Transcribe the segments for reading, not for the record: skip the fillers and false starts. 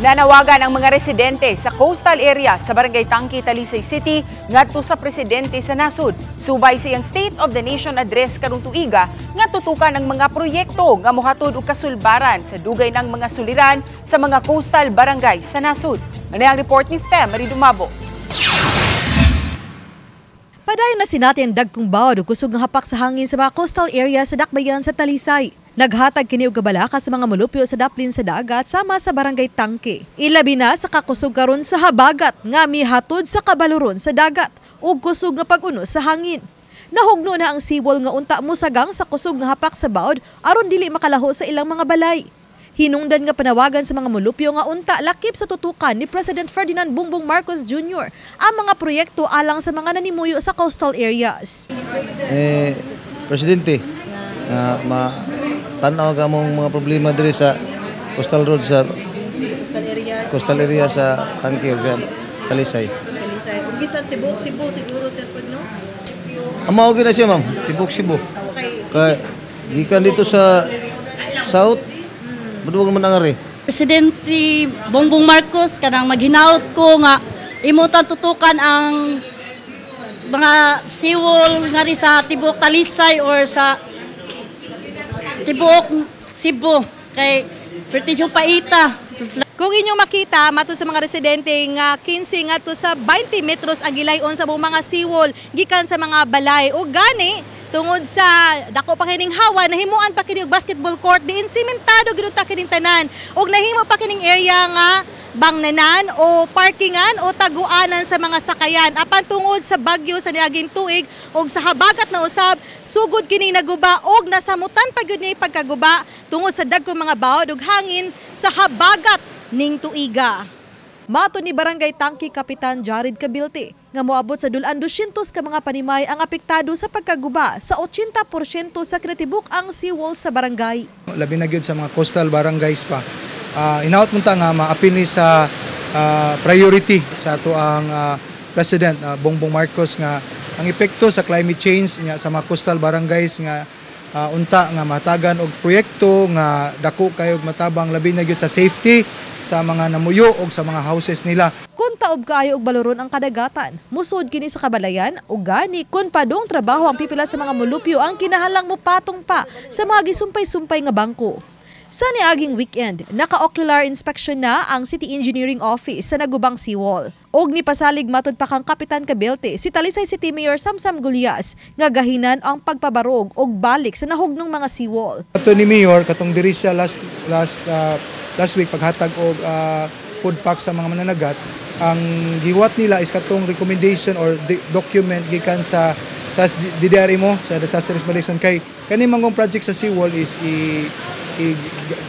Nanawagan ang mga residente sa coastal area sa Barangay Tangke, Talisay City ngadto sa presidente sa nasod. Subay sa iyang State of the Nation Address karong tuiga nga tutukan ang mga proyekto nga mohatod og kasulbaran sa dugay ng mga suliran sa mga coastal barangay sa nasod. Ano ang report ni Femery Dumabo. Padayon na sinati ang dagkong bawod ug kusog nga hapak sa hangin sa mga coastal area sa dakbayan sa Talisay. Naghatag kini og kabalaka sa mga molupyo sa daplin sa dagat sama sa Barangay Tangke. Ilabi na sa kakusog karon sa habagat nga mihatod sa kabaluron sa dagat ug kusog nga pag-unos sa hangin. Nahugno na ang seawall nga unta mosagang sa kusog nga hapak sa bawod aron dili makalaho sa ilang mga balay. Hinungdan nga panawagan sa mga molupyo nga unta lakip sa tutukan ni President Ferdinand Bongbong Marcos Jr. ang mga proyekto alang sa mga nanimuyo sa coastal areas. Eh, Presidente, nga ma tan-aw ka mong mga problema diri sa coastal road sa coastal areas. Coastal area sa Tangke ug sa Talisay. Talisay. Ug bisan tibuok Cebu siguro, sir, pud no? Ang mao gyud na siya, ma'am, tibok Cebu. Kay gikan dito sa south, maduwag man ang ari. Presidente Bongbong Marcos, kanang maghinaot ko nga imo tang tutukan ang mga seawall nga ri sa tibuok Talisay or sa tibuok Cebu kay perti yung paita. Kung inyong makita, matud sa mga residente nga 15 ngadto sa 20 metros ang gilayon sa buong mga seawall gikan sa mga balay. O gani, tungod sa dako pa kining hawa, nahimuan pa kini og basketball court diin simentado gyud ta kining tanan. Og nahimo pa kining area nga bangnanan o parkingan o taguanan sa mga sakayan. Apan tungod sa bagyo sa niaging tuig og sa habagat na usab, sugod kining naguba og nasamutan pa gyud ni pagkaguba tungod sa dagkong mga bawod ug hangin sa habagat ning tuiga. Mato ni Barangay Tangke Kapitan Jared Cabilte nga moabot sa dulan 200 ka mga panimay ang apektado sa pagkaguba sa 80% sa kinatibuk ang seawall sa barangay. Labi na gyud sa mga coastal barangays pa. Inaot mo ta nga maapil ni sa priority sa ato ang President Bongbong Marcos nga ang epekto sa climate change nga sa mga coastal barangays nga unta nga matagan og proyekto nga dako kayo og matabang, labi na gyud sa safety sa mga namuyo og sa mga houses nila. Kung taob kaayo og baloron ang kadagatan, musod kini sa kabalayan ug gani kun padong trabaho ang pipila sa mga molupyo ang kinahanglang mopatong pa sa mga gisumpay-sumpay nga bangko. Sa niaging weekend, naka-ocular inspection na ang City Engineering Office sa nagubang seawall. Og nipasalig matud pa kang Kapitan Cabilte si Talisay City Mayor Samsam Gullas nga gahinan ang pagpabarog og balik sa nahugnong mga seawall. Ato ni Mayor katong diri siya last last last week paghatag og food pack sa mga mananagat, ang gihuwat nila is katong recommendation or document gikan sa DDRA mo sa disaster risk management, kay kani manggong project sa seawall is i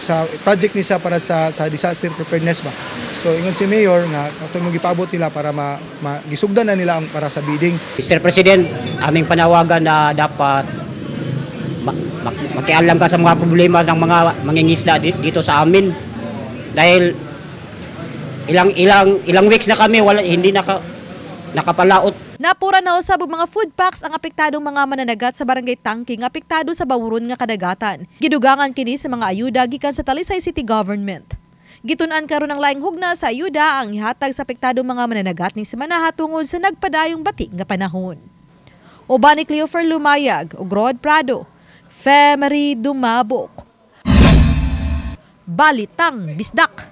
sa project ni sa para sa disaster preparedness ba. So ingon si Mayor nga katong mong gipaabot nila para ma gisugdan na nila ang para sa bidding. Mr. President, aming panawagan na dapat makialam ka sa mga problema ng mga mangingisda dito sa amin. Dahil ilang ilang ilang weeks na kami wala, hindi nakapalaot. Napura na usab og mga food packs ang apektadong mga mananagat sa Barangay Tangke nga apektado sa bawuron nga kadagatan. Gidugangan kini sa mga ayuda gikan sa Talisay City Government. Gitun-an karon ang laing hugna sa ayuda ang ihatag sa apektadong mga mananagat ning semana tungod sa nagpadayong bati nga panahon. Uban ni Cleofer Lumayag ug Rod Prado, Femery Dumabok. Balitang Bisdak.